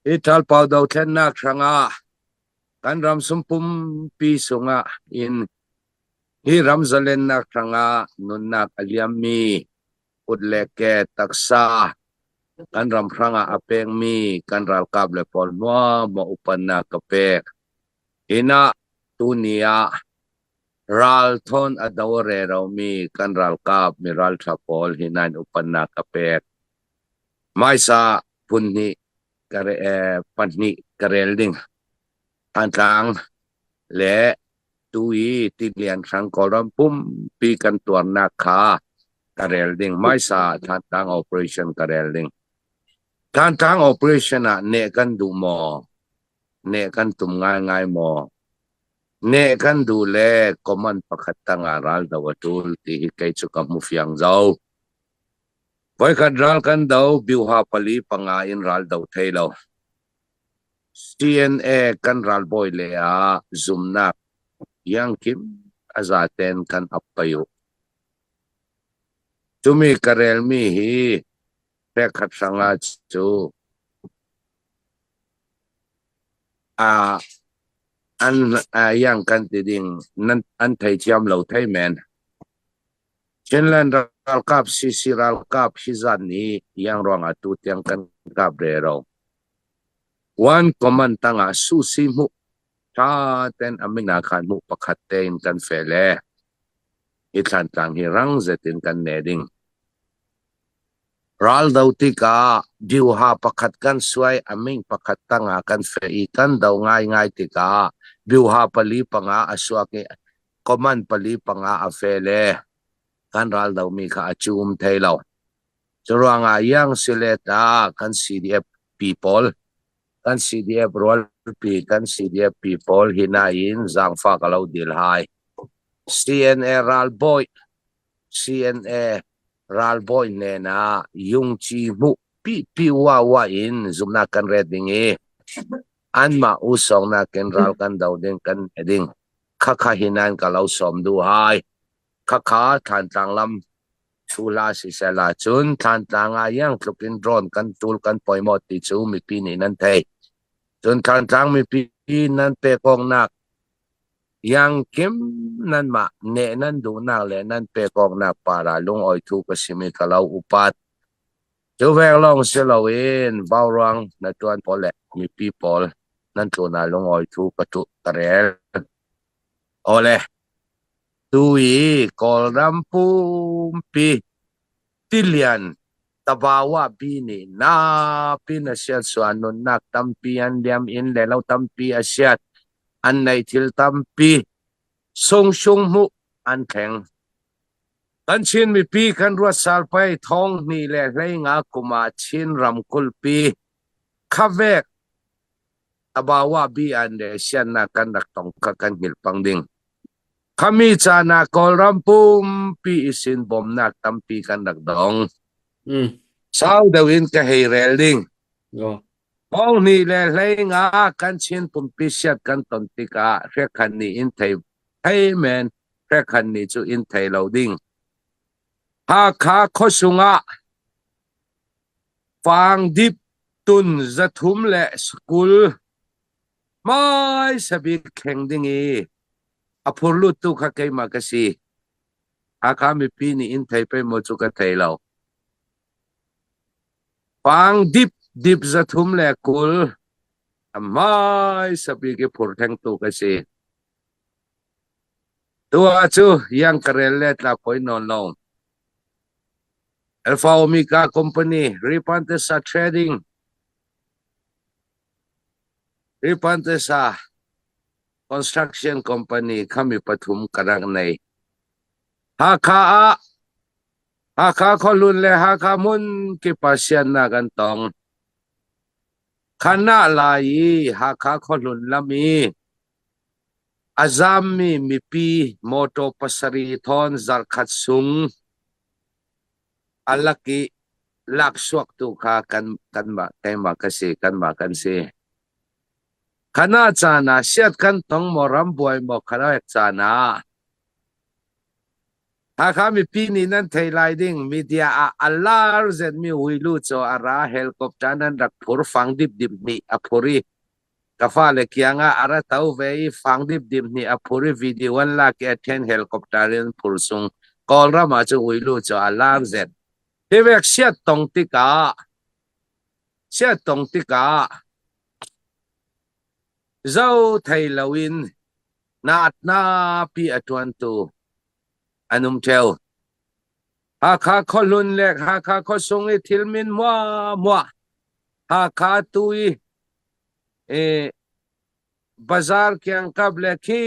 Hi ṭhalpau dothlennak hrangah kan ram sumpumpi sungah in hi ram zalennak hrangah nunnak a liammi kut le ke taksa kan ram hrangah a pengmi kan ralkap le pawl hmuahhmuah upannak ka pek. Hinah tuni ah ral thawn a do reromi kan ralkap mi ralṭha pawl hi nain upannak ka pek. Hmaisa phun hnih ka re, eh, pahnih ka rel ding. Thantlang le tu i tilian hrang Kawlram pumpi kan tuarnak kha ka rel ding. Hmaisa Thantlang operation ka rel ding. Thantlang operation ah neh kan duh maw? Neh kan tum ngaingai maw? Neh kan duh le command pakhat tangah ral do a ṭul ti hi kei cu ka hmu fiang zo. Voikhat ral kan do, biuha pali panga in ral do thei lo. CNA kan ralbawi le ah zumnak iangkim a zaten kan ap pai u. Cumi ka relmi hi pekhat hrangah cu a an yang kan ti ding nan an thei thiam lo thei men. Chinland ralkap CC ralkap hi zan i yang ruangah tu tiang kan kap rero. One command tangah susi hmuh tha ten amina khan hmuh pakhat tein kan fe le hi thlantlang hi rang zetin kan ne ding. Ral do tikah diuha pakhat kan suai aming pakhat tangah kan fe i kan do ngai ngai tikah diuha pali panga a suak i command pali panga a fe le kan ral domi kha a cum thei lo. Curuangah yang silet ah kan CDF people kan CDF rualpi kan CDF people hi nain zaangfah ka lo dil hai. CNA ralbawi CNA ralbawi nen ah yungci hmuh pi pi wa wa in zumnak kan ret ding i anmah usawng nakin ral kan do ding kan ding. Khakha hi nan ka lo sawm duh hai. Khakha Thlantlang lam Chula siseh la cun Thlantlang ah iang tluk in drone kan tul kan poimawh ti cu mipi nih nan theih. Cun Thlantlang mipi nan pekawknak iang kim nanmah neh nan duhnak le nan pekawknak para lungawi thu ka simi ka lo upat. Cu veng lawng si loin vauruang na ṭuan pawl le mipi pawl nan tlun ah lungawi thu ka tuh ka rel. Awle, tu i Kawlram pumpi tilian tabawa bi nih napin a siat suah nunnak tampi an liam inn le lo tampi a siat an neih thil tampi sungsung hmuh an thleng. Kan Chin mipi kan ruat sal pei thong hnih le hlei nga kum ah Chin ramkulhpi khavek tabawa bi an le siannak kan rak tong kha kan hngilh pang ding. Khami caan ah Kawlram pumpi isin bawmnak tampi kan rak dong. Sau deuh in ka hei rel ding. Thong hnih le hlei nga kan Chin pumpi siat kan ton tikah hrekhan nih in thei thei men hrekhan nih cu in thei lo ding. Hakha khuasung ah Fangdip tun 300 le 20 hmaisa bik thleng ding i a phurluttu kha keimah ka si. Hakha mipi nih in thei pei maw cu ka thei lo. Fangdip dip 320 a hmaisa bik i phur thlengtu ka si. Tuah cu yang ka rel le tla poi nawn lo. Alpha Omega Company, Ripantesa Trading, Ripantesa Construction Company khami pathum ka rak nei. Hakha ah Hakha khualun le Hakha hmun kip ah siannak an tong. Khana lai i Hakha khuahlun lam i a zammi mipi motor pasarih thawn zarkhat sung a lak i laksuaktu kha kan kanmah keimah ka si kanmah kan si. Khana caan ah siat kan tong maw ram buai maw khana caan ah. Hakha mipi nih nan thei lai ding media ah a lar zetmi Huilu cu a ra helicopter nan rak phur fang dipdip nih a phur i ka fale kiang ah a ra to ve i fang dipdip nih a phur i video an lak i a then helicopter in phur sung Kawlram ah cu Huilu cu a lar zet. Hi vek siat tong tikah siat tong tikah zo thei loin naatnapi a ṭuantu an um ṭheo. Hakha khuahlun le Hakha khuasung i thil min muahmuah Hakha tu i e, bazar kiangkap le khi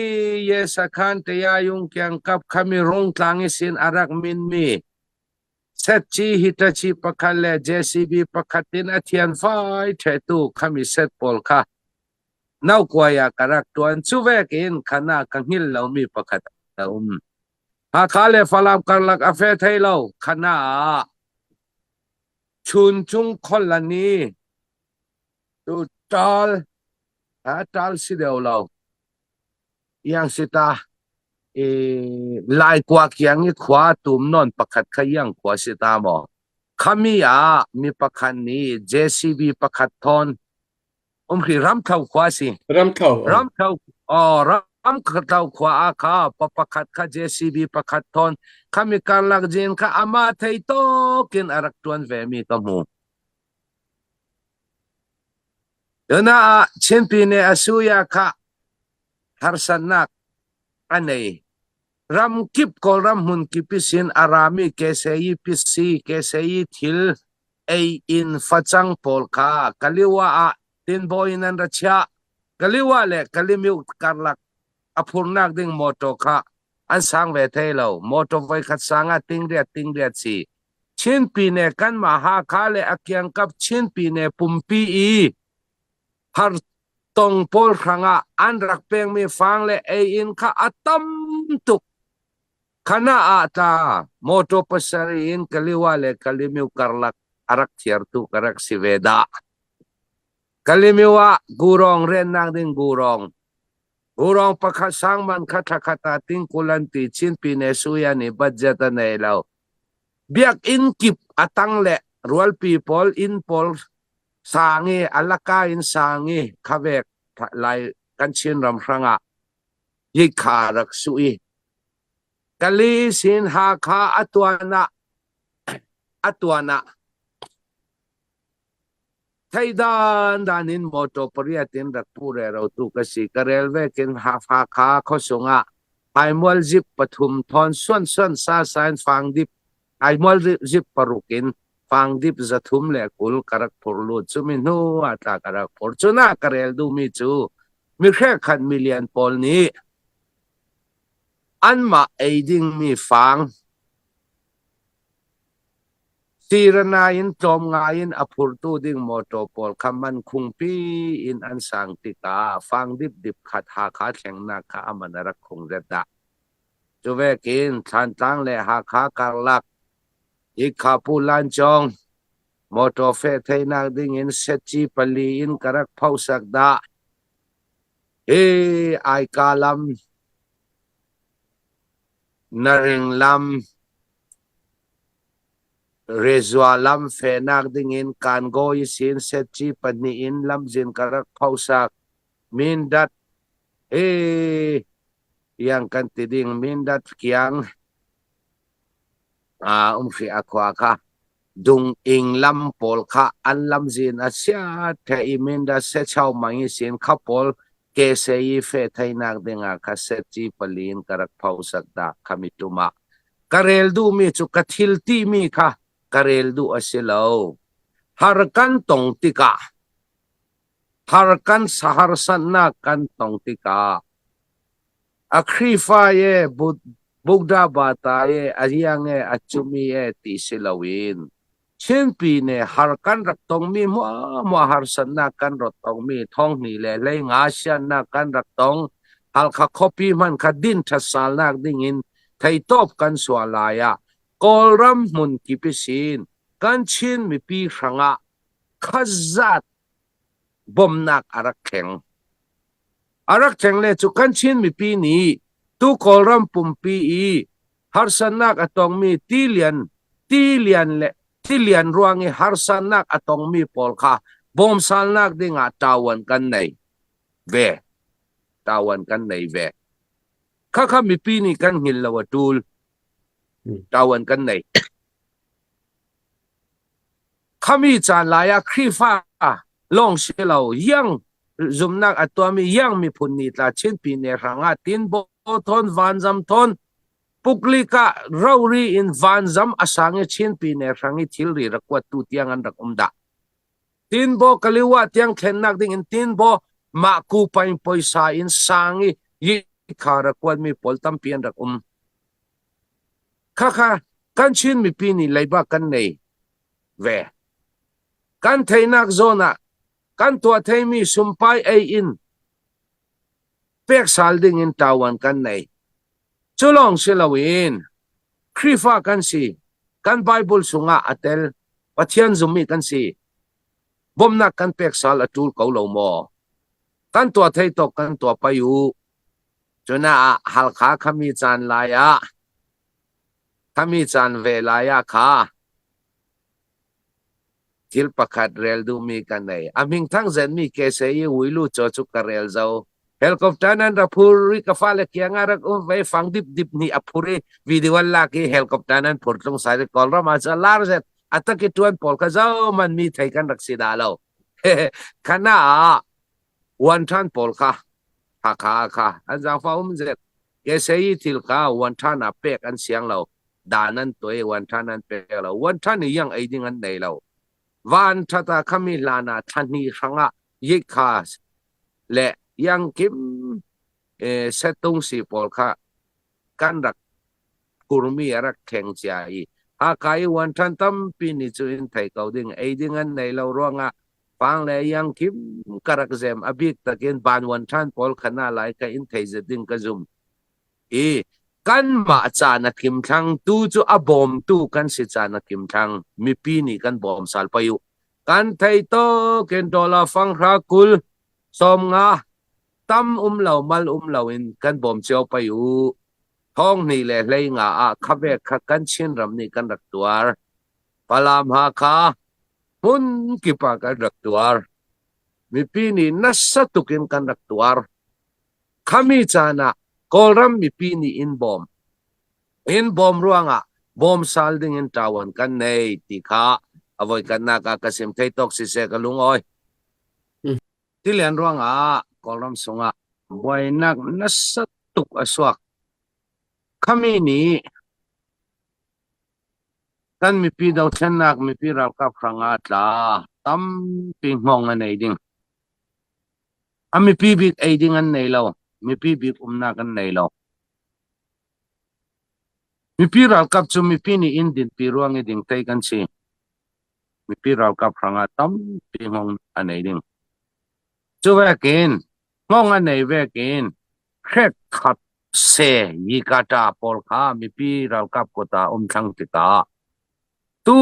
ye sakhan tayayung kiangkap khami rungtlang i sin a rak min mi Setci Hitachi pakhat le JCB pakhat in a thianfai ṭhetu khami set pawl kha naukuai ah ka rak ṭuan. Cu vekin khan ah ka hngilh lomi pakhat a um. Hakha le Falam karlak a fe thei lo. Khan ah Chuncung kholani tu ṭal ha ṭal si deuh lo. Iang si ta i Laikua kiang i khua tum nawn pakhat kha iang khua si ta maw? Khami ah mi pakhat nih JCB pakhat thawn umhri Ramthlo khua si. Ramthlo. Ramthlo oh Ramthlo khua ah kha pa pakhat kha JCB pakhat thawn khami karlak jin kha ama thei tokin a rak tuan ve mi ka hmu. Tuna ah Chinpi nih a suya kha harsatnak a nei. Ramkip Kawlram hmunkip sin a rami keseyi pisi keseyi thil ei in facang pawl kha Kaliwa ah tinbawi in an ra chiah. Kaliwa le Kalimyuk karlak a phurnak ding motor kha an sang ve thai lo. Motor voikhat sang ah tingriat tingriat si. Chin pine kanmah Hakha le a kiangkap Chin pine pumpi i har tong pawl hrangah an rak pengmi fang le ei-inn kha a tam tuk. Khana ah tla motor pasarih in Kaliwa le Kalimiu karlak a rak thiartu ka rak si ve dah. Kalimiu ah gurong rennak ding gurong. Gurong pakhat sangman kha thlakhat ah tingkul an ti Chin pine suya nih budget a nei lo. Biakinn kip a tang le rualpi pawl inn pawl sang i a laka in sang i khavek lai kan Chinram hrangah yikha rak su i Kali sin Hakha a tuan ah a tuan ah Theidan dan in motor pariat in rak pu rero tu ka si. Ka rel ve kin Hakha khuasung ah Haimual zip pathum thawn suan suan sa sa in fangdip Haimual zip paruk in fangdip 320 ka rak phur lut. Cumi hnu ah tla ka rak phur. Cuna ka rel duhmi cu mi hrekhat milian pawl nih anmah ei dingmi fang Sirana in tlawmngai in a phurtu ding mawṭaw pawl kha man khungpi in an sang tikah fang dipdip khat Hakha thlengnak kha a man a rak khung zet dah. Cuvekin Thlantlang le Hakha karlak Hikha Pu Lancawng mawṭaw fehtheinak dingin setci pali in ka rak phosak dah. Hi Aika lam, Naring lam, Rezua lam fehnak dingin Kangaw i sin setci pahnih in lamzin ka rak phosak. Mindat hi iang kan ti ding Mindat kiang umhri a khua kha dung ing lam pawl kha an lamzin a chia the i Mindat sechau mang i sin kha pawl kese i fe theinak dingah kha setci pali in ka rak phosak dah khami tum ah Ka rel duhmi cu ka thil timi kha ka rel duh a si lo. Har kan tong tikah, har kan saharsatnak kan tong tikah, a Khrihfa ye, Buddha bata ye, a riang ye, a cumi ye ti si loin Chinpi nih har kan rak tongmi hmuahhmuah harsatnak kan rak tongmi thonghnih le hleinga siannak kan rak tong Halkha khuapi hmanh kha din ṭhatsalnak dingin theitawp kan suah lai ah Kawlram hmun kip i sin kan Chin mipi hrangah khazat bawmhnak a rak thleng. A rak thleng le cu kan Chin mipi nih tu Kawlram pumpi i Harsatnak a tongmi tilian tilian le tilian ruang i harsatnak a tongmi pawl kha bawmsalnak dingah ṭawan kan nei ve. Ṭawan kan nei ve. Khakha mipi nih kan hngilh lo a ṭul. Ṭawan kan nei. Khami caan lai ah Khrihfa lawng si lo yang zumnak a tuahmi yang miphun nih tla Chinpi ne hrangah Tinbaw thawn Vanzam thawn Puklika rori in Vanzam a sang i Chinpi ne hrang i thilri rak kuattu tiang an rak um dah. Tinbaw Kaliwa tiang thlennak ding in Tinbaw mah ku paing poisa in sang i yikha rak kuatmi pawl tampi an rak um. Khakha kan Chin mipi nih leiba kan nei ve. Kan theinak zawn ah kan tuah theimi sumpai ei in peksal ding in ṭawan kan nei. Cu lawng si loin Khrihfa kan si, kan Bible chungah a tel, Pathian zummi kan si. Bawmhnak kan peksal a ṭul ko lo maw? Kan tuah thei tawk kan tuah pai u. Cunaah Halkha khami caan lai ah khami caan ve lai ah kha thil pakhat rel duhmi ka nei. A minthang zenmi kese i uilu caw cu ka rel zo. Helicopter nan ra phur i ka fale kiang ah rak um ve fang dip dip nih a phur i video an lak i helicopter nan phur tlung sai Kawlram ah cu lar zet a tak i tuan pawl kha zo man mi thei kan rak si dah lo. Khana ah Uan ṭhan pawl kha Hakha kha an zaangfah um zet. Kesei thil kha uan ṭhan ah pek an siang lo. Dan an tuah i uan ṭhan an pek lo. Uan ṭhan i iang ei ding an nei lo. Van ṭhat ah khami hlan ah thla hnih hrang ah yikha le iang kim settung si pawl kha kan rak phurmi a rak thleng cia i Hakha i uan ṭhan tampi nih cu in thei ko ding ei ding an nei lo ruangah Fang le iang kim ka rak zem a bik takin banwan ṭhan pawl khana lai ka in thei zet ding ka zum i kanmah caan a kim thlang tu cu a bawmtu kan si caan a kim thlang mipi nih kan bawm sal pai u kan thei to ken dollar fang hra kul som nga tam um lo mal um lo in kan bawm cio pai u thong hnih le hlei nga ah khavek kha kan Chin ram nih kan rak tuar Falam Hakha hmun kip ah kan rak tuar. Mipi nih nasa tuk in kan rak tuar. Khami caan ah Kawlram mipi nih in bawm. In bawm ruangah bawm sal ding in ṭawan kan nei ti kha a voikhatnak ah ka sim thei tawk siseh ka lungawi. Tilian ruangah Kawlram sungah buainak nasa tuk a suak. Khami nih Kan mipi dothlennak mipi ralkap hrangah tla tampi hngawng an ei ding. A mipi bik ei ding an nei lo. Mipi bik umnak an nei lo. Mipi ralkap cu mipi nih inn dinpi ruang i dingtei kan si. Mipi ralkap hrangah tampi hngawng an ei ding. Cu vekin hngawng an ei vekin hrek khat se yikata pawl kha mipi ralkap kut ah um thlang tikah tu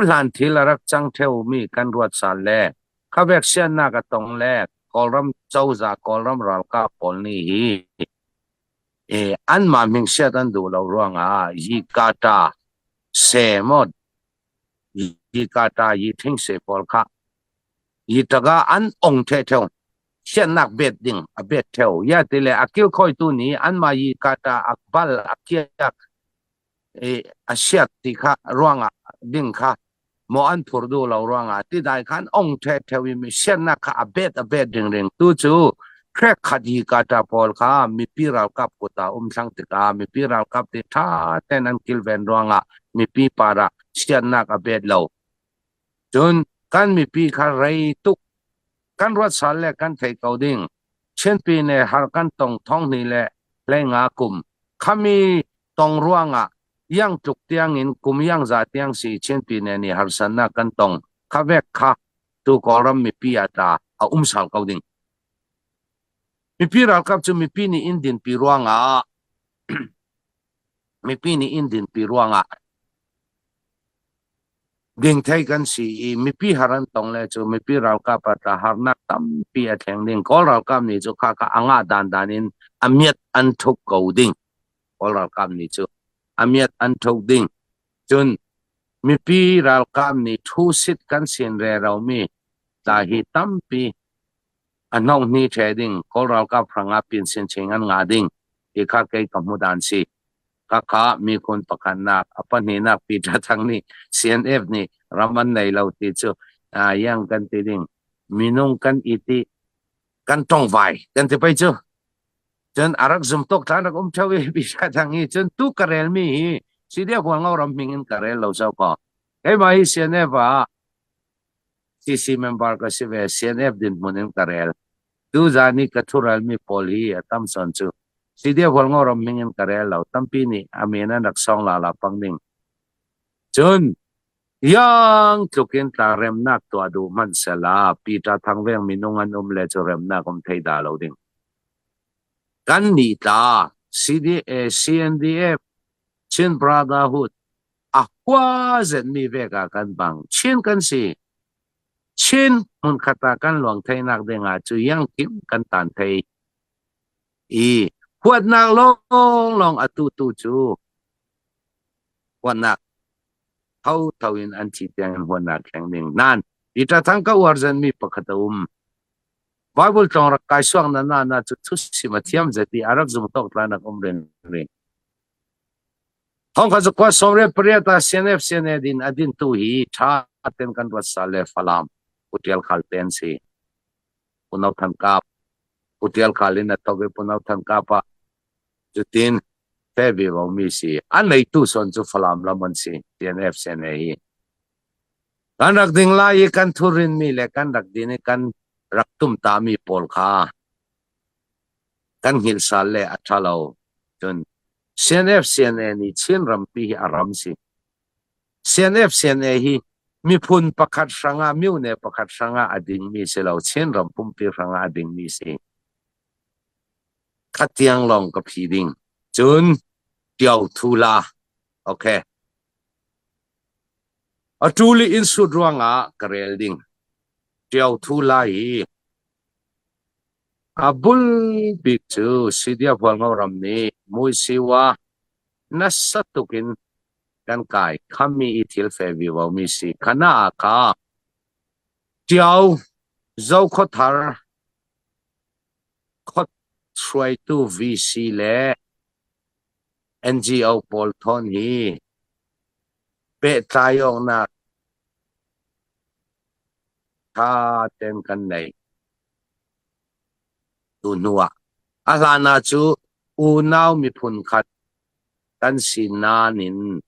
hlan thil a rak cang theumi kan ruat sal le khavek siannak a tong le Kawlram cozah Kawlram ralkap pawl nih hi e anmah hmingsiat an duh lo ruangah yikata se maw yikata yi thing se pawl kha Hi takah an ong ṭhetheu. Siannak bet ding a bet ṭheu. Ya ti le a kilkhawitu nih anmah yi kata a bal a kiak i a siak ti kha ruangah ding kha maw an phur duh lo ruangah ti dai khan ong ṭhetheu i mi siannak kha a bet ringring tu cu hrek khat yi kata pawl kha mipi ralkap kut ah um thlang tikah mipi ralkap ti ṭha tein an kilven ruangah mipi par ah siannak a bet lo. Cun kan mipi kha rei tuk kan ruat sal le kan thei ko ding. Chinpi ne har kan tong thong hnih le 15 kum khami tong ruangah yang tluk tiang in kum yang za tiang si Chinpi ne nih harsatnak kan tong kha vek kha tu Kawlram mipi ah tla a um sal ko ding. Mipi ralkap cu mipi nih in dinpi ruangah mipi nih in dinpi ruangah Dingthei kan si i mipi har an tong le cu mipi ralkap ah tla harnak tampi a thleng ding. Kawl ralkap nih cu khakha a ngah dandan in a miat an thup ko ding. Kawl ralkap nih cu. A miat an tho ding. Cun mipi ralkap nih thu-sit kan sin reromi tla hi tampi a hnonghni ṭhe ding, Kawl ralkap hrangah pinsin ching an ngah ding ti kha kei ka hmu dan si. Khakha miphun pakhatnak, a pahnihnak Peter Thang nih CNF nih ram an nei lo ti cu yang kan ti ding. Minung kan i ti kan tongvai kan ti pei cu. Cun a rak zum tuk tlan rak um theo i Peter Thang hi cun tu ka rel mi hi CDF Hualngo ram hming in ka rel lo zau ko. Keimah hi CNF ah CC member ka si ve, CNF dinhmun in ka rel. Tu zan i ka thuralmi pawl hi a tam sawn cu CDF Hualngo ram hming in ka rel lo. Tampi nih a min an rak song la la pang ding. Cun yang tluk in tla remnak tuah duh hmanh sela Peter Thangveng minung an um le cu remnak um thei da lo ding. Kan nih tla CDA CNDF Chin Brotherhood a hua zetmi vek ah kan bang. Chin kan si. Chin hmunkhat ah kan luang theinak ding ah cu yang kim kan tan thei. I huatnak lawnglawng atu tu cu huatnak tho tho in an thi tiang in huatnak thleng ding. Nan Peter Thang ka uar zenmi pakhat a um. Bible tlawng rak kai suak na na na cu thu sim a thiam zeti a rak zum tok tla nak um ren ring. Thongkhat zakua 18 ah CNF CNA din a dintu hi ṭha ten kan ruat sal le Falam Pu Ṭial Khal te an si. Pu No Than Kap Pu Ṭial Khal in a thok i Pu No Than Kap ah cutin fe vivo mi si. A neitu son cu Falam lam an si CNF CNA hi. Kan rak ding lai i kan thurin mi le kan rak din i kan rak tum ta mi pawl kha kan hngilh sal le a ṭha lo. Cun CNF CNA nih Chin rampi hi a ram si. CNF CNA hi miphun pakhat hrangah myone pakhat hrangah a dingmi si lo, Chin ram pumpi hrangah a dingmi si. Khatiang lawng ka phi ding. Cun Tio Thu La. Okay. A ṭul i inn sut ruangah ka rel ding. Tio Thu La hi A bul bik cu Sidia Hualngo ram nih Muisiwa nasa tuk in kan kai khami i thil fe vivo mi si. Khana ah kha Ṭio Zokhawthar khot hruaitu VC le NGO pawl thawn hi pehtlai awknak ṭha tein kan nei. Tu hnu ah a hlan ah cu unau miphun khat kan si nain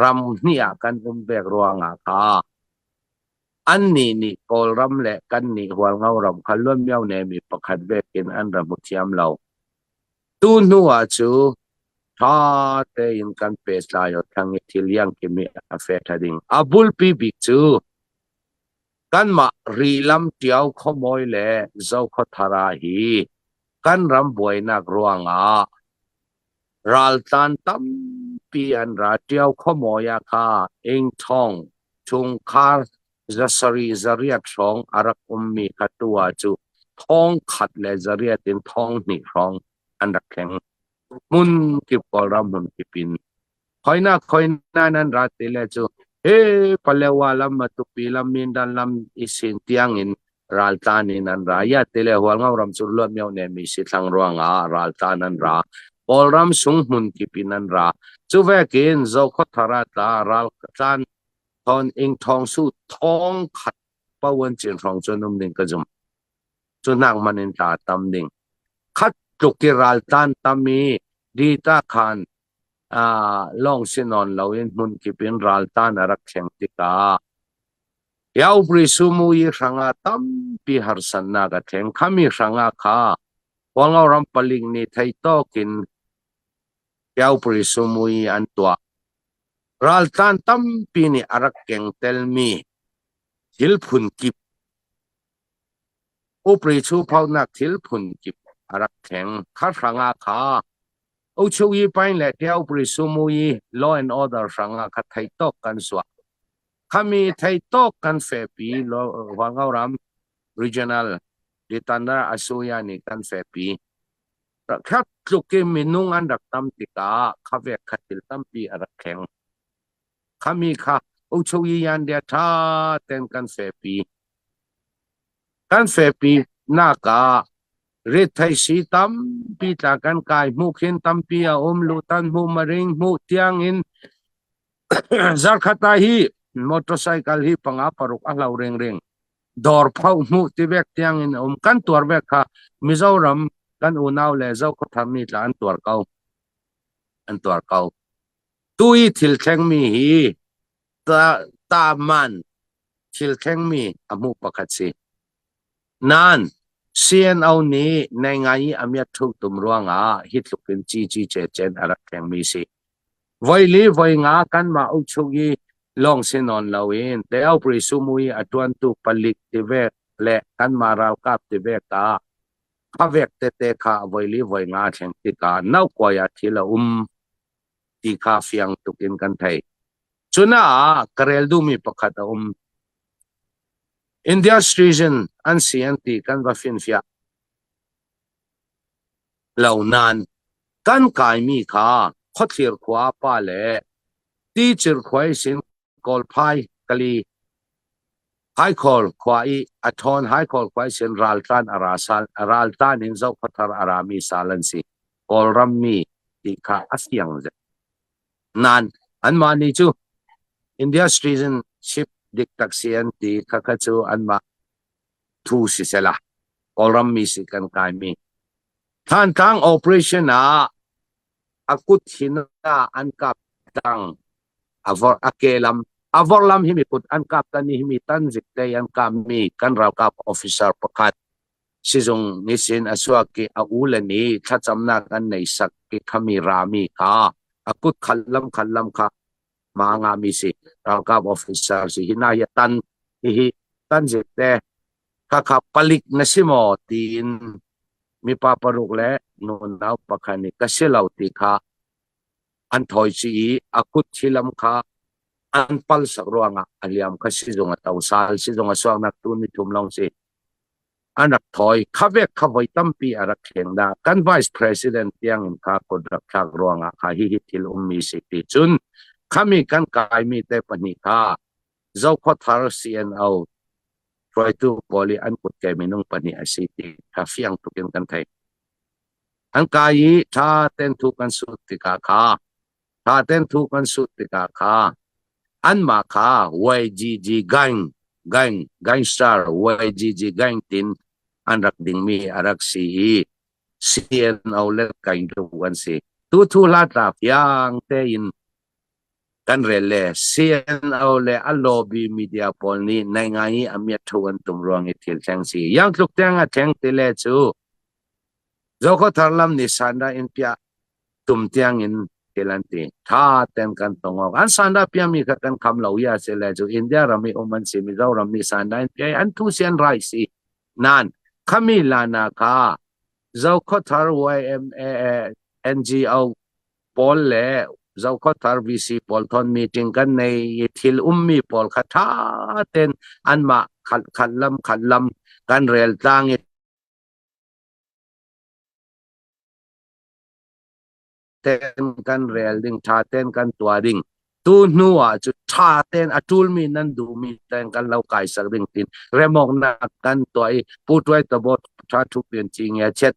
ram hnih ah kan um bek ruangah kha annih nih Kawlram le kannih Hualngo ram kha luanmio nemi pakhat vekin an ra hmu thiam lo. Tu hnu ah cu ṭha tein kan pehtlai o thang i thil iangkim i a fe ṭha ding. A bulpi bik cu Kanmah Rihlam Ṭio khuamawi le Zokhawthar ah hi kan ram buainak ruangah raltlan tampi an ra. Ṭio khuamawi ah kha Ingthong chungkhar zasarih zariat hrawng a rak ummi kha tu ah cu thongkhat le zariat in thonghnih hrawng an rak thleng. Hmun kip Kawlram hmun kip in Khoina khoina nan ra ti le cu he Palewa lam Matupi lam Mindan lam i sin tiang in raltlan in an ra ya ti le Hualngo ram cu luat mio ne mi si thlang ruangah raltlan an ra Kawlram sung hmun kip in an ra cu vekin Zokhawthar ah tla raltlan thon ing thong su thong khat pawan cin hrawng cun um ding ka zum cu hnak man in tla tam ding khat tluk i raltlan tam i dita khan lawng si nawn loin hmunkip in raltan a rak thleng tikah Yaubri Sumui hrangah tampi harsatnak a thleng. Khami hrangah kha Hualngo ram palik nih thei tawkin Yaubri Sumui an tuah. Raltlan tampi nih a rak keng telmi thil phunkip upri chuphaunak thil phunkip a rak thleng. Kha hrangah kha Uchuyi pain le Tiaupri Sumui law and order hrangah kha thei tawk kan suah. Khami thei tawk kan fepi Hualngo ram regional Ditanar Asuya nih kan fepi. Khat tluk i minung an rak tam tikah khavek kha thil tampi a rak thleng. Khami kha uchoyi yan dia tha ten kan fepi. Kan fepi nak ah rethei si tampi tla kan kai hmu khin tampi a um lutan hmu maring hmu tiang in zarkhata hi motorcycle hi panga paruk a hlo ring ring dawr pho hmuh ti vek tiang in a um. Kan tuar vek kha Mizoram kan unau le Zokhawthar mi tla an tuar ko. An tuar ko. Tu i thil thlengmi hi ta, ta man thil thlengmi a hmuh pakhat si. Nan CNO nih nei ngai i amiat thu tum ruangah hi tluk in GG ce cen a rak thlengmi si. Voili voi nga kanmah ukchuk i lawng si nawn loin Teopri Sumui a ṭuantu palik tivek le kanmah ralkap tivek ah khavek tete kha voili voi nga thleng tikah naukuai ah thil a um ti kha fiang tuk in kan thei. Cunaah ka rel duhmi pakhat a um. India citizen an si an ti kan va finfiah. Lo nain kan kaimi kha Khuathlir khua pa le Ticir khua sin Kawlphai kali Haikhawl khua i a ṭhawn Haikhawl khua sin raltlan a ra sal raltlan in Zokhawthar a rami sal an si. Kawlram mi ti kha a fiang zet. Nain anmah nih cu India citizenship dik tak si an ti kha kha cu anmah thu sisela Kawlram mi si kan kaimi Thantlang operation ah a kut hin ah an kap tang a vor a ke lam a vor lam hi mi kut an kap tan hi mi tan zik te an kap mi kan ralkap officer pakhat sizung nisin a suak i a u le nih thlacamnak an nei sak i khami rami kha a kut khat lam khat lam kha ma nga mi si ralkap officer si hi na hi tan hi hi tan zik te kha kha palik na si maw tiin mipa paruk le nunau pakhat nih ka si lo ti kha an thawi chi i a kut thilam kha an pal sak ruangah a liam kha sizung a to sal sizung a suaknak tu ni thum long si an rak thawi. Kha vek kha voi tampi a rak thleng dah. Kan vice president tiang in kha kut rak thlak ruangah kha hihi thil ummi si ti cun khami kan kaimi te pahnih kha Zokhawthar CNO hruaitu pawl i an kutke minung pahnih a si ti kha fiang tuk in kan theih. An kai i ṭha ten thu kan sut tikah kha ṭha ten thu kan sut tikah kha anmah kha YGG gang gang gangster YGG gang tin an rak dingmi a rak si i CNO le kain tuk an si. Tu thu hla tla fiang tein kan rel le CNO le a lobby media pawl nih nai ngai i a miat thu an tum ruang i thil thleng si. Yang tluk tiang a thleng ti le cu Zokhawthar lam nih sandah in piah tum tiang in thil an ti. Tha ten kan tong awk. An sandah piami kha kan kham lo ya si le cu India ram i um an si Mizoram nih sandah in piai an thu si an rai si. Nan khami lana kha Zokhawthar YMA NGO pawl le Zokhawthar VC pawl thon meeting kan nei i thil ummi pawl kha tha ten anmah khat khat lam khat lam kan rel tlang i ten kan rel ding ṭha ten kan tuah ding tu hnu ah cu ṭha ten a ṭulmi nan duhmi ten kan lo kai sak ding tin remawknak kan tuah i pu tuai tabo ṭha ṭhu pian ci nge chet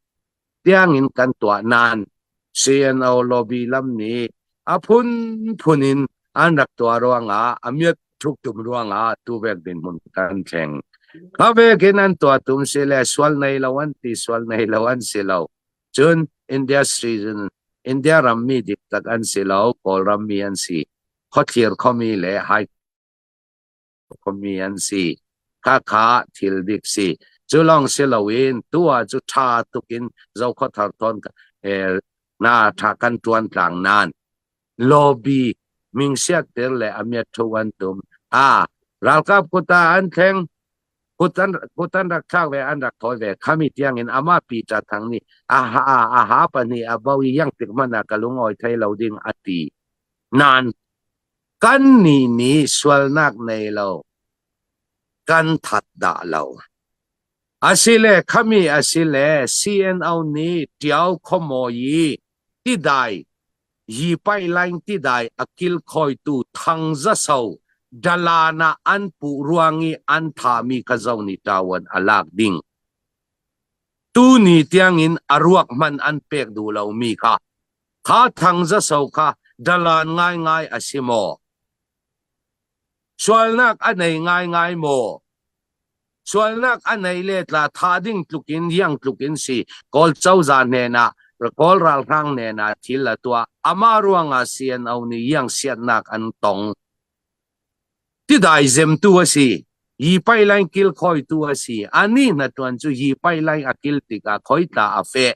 tiang in kan tuah nan CNO lobby lam nih a phun phun in an rak tuah ruangah a miat thuk tum ruangah tu vek din hmun kan thleng kha vekin an tuah tum si le sual nei lo an ti sual nei lo an si lo Cun India citizen, India rammi diktak an si lo, Kawlram mi an si. Khuathlir khuami le hai khuami an si. Khakha thil dik si. Cu lawng si loin tu ah cu ṭha tuk in Zokhawthar thawn eh, na ṭha kan ṭuan tlang nan lobby mingsiatter le amiat thu an tum. Ah, ralkap kuta an thleng kut an kut an rak thlak ve an rak thawi ve khami tiang in ama pi ta thang nih a ha a ha pahnih a bo i yang tik hmanh ah ka lungawi thei lo ding a ti nan kan ni nih sualnak nei lo kan that dah lo. Asile khami asile CNO nih Ṭiao khuamawi i tidai Yipai line tidai a kilkhawitu Thang Za So dalan ah an puh ruang i an thahmi kha zo nih ṭawan a lak ding. Tuni tiangin a ruak hmanh an pek duh lomi kha kha Thang Za So kha dalan ngaingai a si maw? Sualnak a nei ngaingai maw? Sualnak a nei le tla tha ding tluk in iang tluk in si Kawl cozah hnenah Kawl ralhrang hnenah thil a tuah. Amah ruangah CNO nih iang siatnak an tong. Tidai zemtu a si. Hi pai lain kilkhawitu a si. Anih hna ṭuan cu hi pai lain a kil tikah khoitla a feh.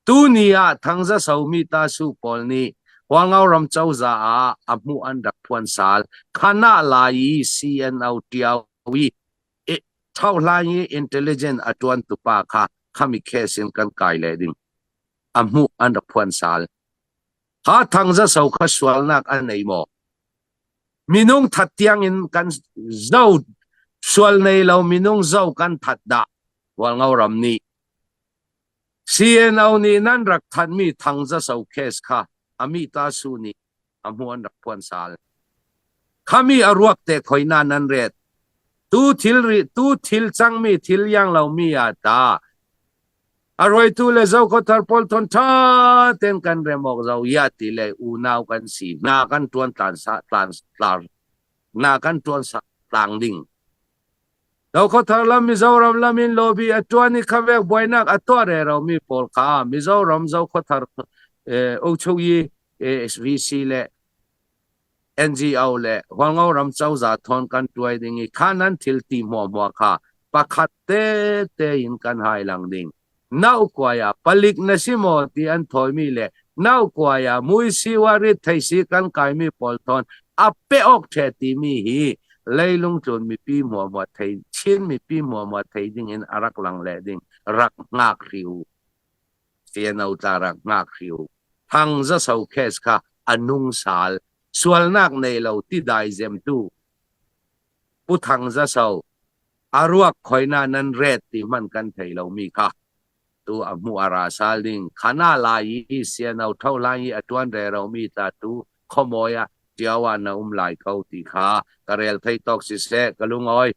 Tuni ah Thangza somi tasu pawl nih Hualngo ram cozah ah a hmuh an rak phuan sal. Khanah lai i CNO ṭiao i ṭhohlan i intelligent a ṭuan tupa kha khami case in kan kai le ding. A hmuh an rak phuan sal. Kha Thangza so kha sualnak a nei maw? Minung that tiang in kan zo sual nei lo minung zo kan that dah. Hualngo ram nih CNO nih nan rak thanhmi Thangzaso case kha Amita Su nih a hmu an rak phuan sal. Khami a ruak te khoi na nan ret. Tu thil ri tu thil cangmi thil yang lomi ah ta a ruaitu le Zokhawthar pawl thon tha ten kan rem awk zo ya ti le unau kan si na kan tuan tlan sa tlan tlar na kan tuan sa tlang ding. Zokhawthar lam Mizoram lam in lobby a ṭuan i khavek buainak a tuah reromi pawl kha Mizoram Zokhawthar Uchuyi SVC le NGO le Hualngo ram cozah thawn kan ṭuai ding i kha nan thil ti hmuahhmuah kha pakhat tete in kan hai lang ding. Naukuai ah palik na si maw ti an thawimi le naukuai ah muisi wa rit theisi kan kaimi pawl thawn a pe awk ṭhe timi hi leilung tlun mipi hmuahhmuah thei Chin mipi hmuahhmuah thei ding in a rak lang le ding rak hngak hri u. CNO tla rak hngak hri u. Thang za so case kha a nung sal sualnak nei lo ti dai zemtu Pu Thang Za So a ruak khoina nan ret ti hmanh kan thei lomi kha tu a hmuh a ra sal ding khana lai i siano tho lai i a tuan reromi tla tu khuamawi ah ṭiao ah na um lai ko ti kha ka rel thei tawk siseh ka lungawi.